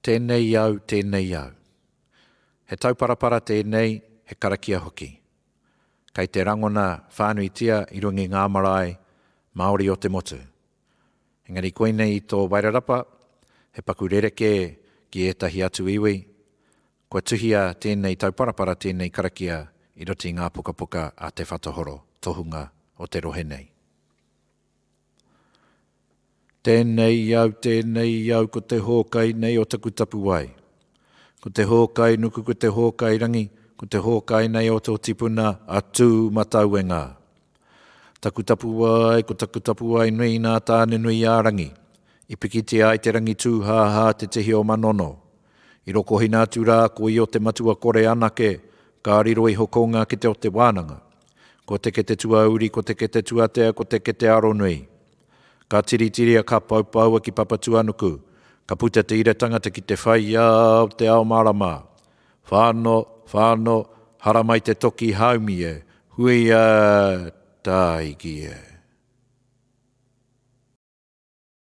Tēnei au, tēnei au. He tauparapara tēnei, he karakia hoki. Kei te rangona whānuitia i runga i ngā marae Māori o te motu. Engari koinei i tō Wairarapa, he paku rerekē ki ētahi atu iwi, kua tuhia tēnei tauparapara tēnei karakia i roto i ngā pukapuka a Te Whatahoro, tohunga o te rohe nei. Tēnei au, tēnei au, ko te hōkai nei o taku tapuwae. Ko te hōkai nuku, ko te hōkai rangi, ko te hōkai nei o tō tipuna a Tūmatauenga. Taku tapuwae, ko taku tapuwae nui nā Tāne-nui-ā-rangi, i pikitia ai te rangi tūhāhā te tihi o Manono. I rokohina atu rā ko Io te matua kore anake, ka riro iho ko ngā kete o te wānanga. Ko te kete tuauri, ko te kete tuatea, ko te kete aronui. Ka tiritiria, ka poupoua ki Papatuanuku, ka puta te ira tangata ki te whai ao te ao marama. Whano, whano, haramai te toki haumi e, huia tāiki e.